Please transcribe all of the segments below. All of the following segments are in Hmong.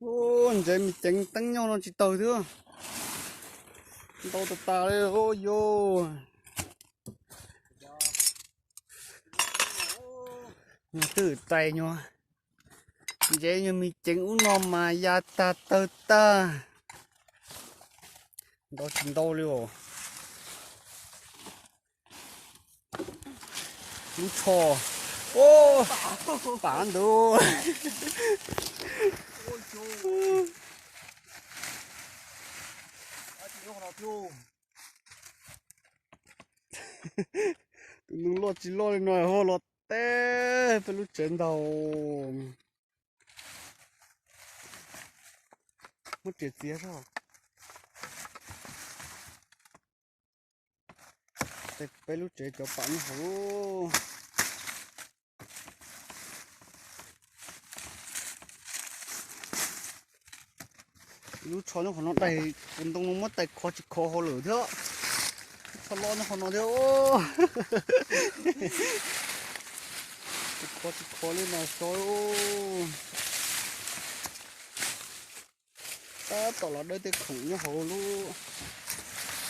Ub, ntsev me ceev teeb nyuag no tsis tawg thiab. Ntau tas tas li os yus. Nyuag twj tais nyuag. Ntsev nyuag me ceev ub no mas ya tag tawg tag. Ntau tsis ntau li os. Lub tsho. Ub, pam ntug. Tus neeg loj tsis loj li no ho los teb peb lub tsev ntag. Muab riam txiav zog. Peb lub tsev cov pam nyob hauv. Lub tsho nyob qhov no daig, tus ntoo no muab tais khov tsis khov hauv lawm thiab. Lub tsho loj nyob qhov no thiab. Tais khov tsis khov li mas xyov. Tab tom los dawb tej khoom nyob hauv lub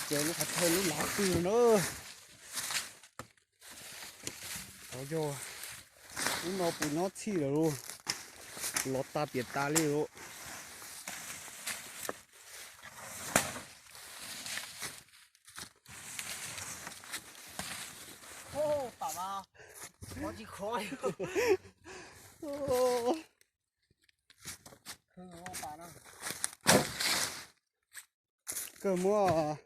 tsev lub qhov thawj lub lav twg na. Xyov yog lub no puas nyob txhij lawm lauj. Los tag piam tas li lauj. Kawg muab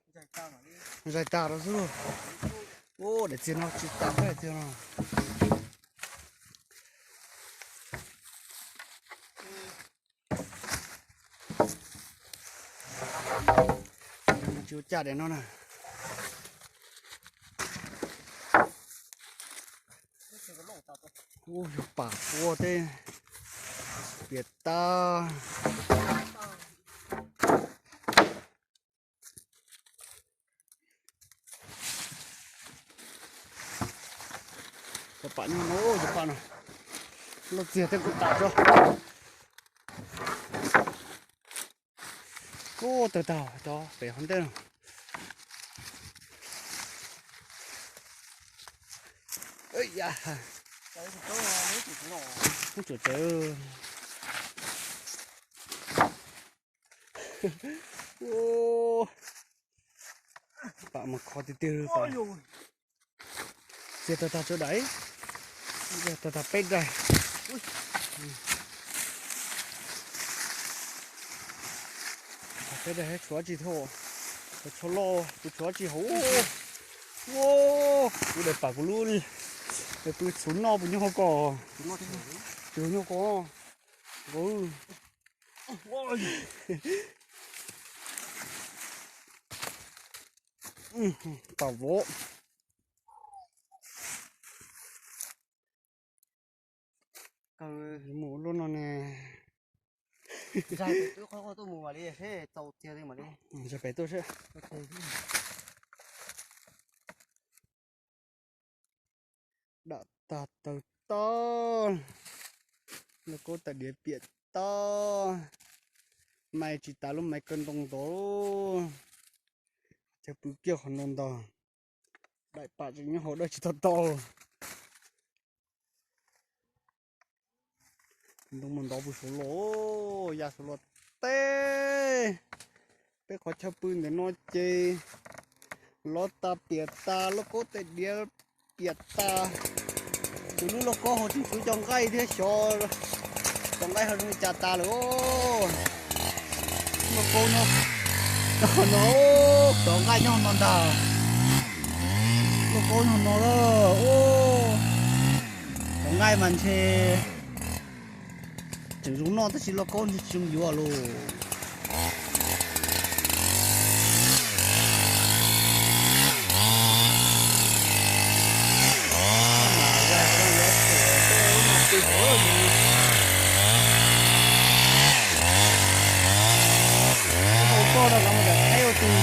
zais tas rau xwb. Ub, daim txiag no tsis tas daim txiag no. Tsis ua cas daim no na. Ub, yog pam ua tej piam tag. Cov pam nyob no, cov pam no loj txiag tej kuj tas tso. Ub, tawg tag cov pem hauv ntej no. Ub, tsuam tawv. Pam mas khov tiag tiag. Txiag tag tag tsawv daim, tag tag peb daim. Peb daim tshuav tsis thiab, tshuav loj, kuv tshuav tsis hauv. Ua, kuv daim pam kuv lub, pw txhuv noj puas nyob hauv ko? Tsis nyob ko. Pam vov. Mus lub no ne. Zais pem tuaj seb. Dam tag tawg tag, lauj kaub tais diav piam tag, mais tsis tas lub mais kaw ntoo ntawd, chaw pw kiag qhov no ntag, daim pam tseem nyob hauv dawb tsis tau tau. Ntoo mus ntov puag saud los, ya saud los teb. Peb qhov chaw pw ntawm no ces lov tas piam tas, lauj kaub tais diav piam tas. Tus lub lauj kaub hauv tseem tshuav cov nqaij thiab xyov cov nqaij ho zoo li cas tas lawm. Lauj kaub no, no, cov nqaij nyob no ntag. Lauj kaub nyob no lawm. Cov nqaij mas ntshe tseem zoo noj tab sis lauj kaub ntshe tsis zoo yuav lauj. Ua koj no los mus ntawm thaib ua tus.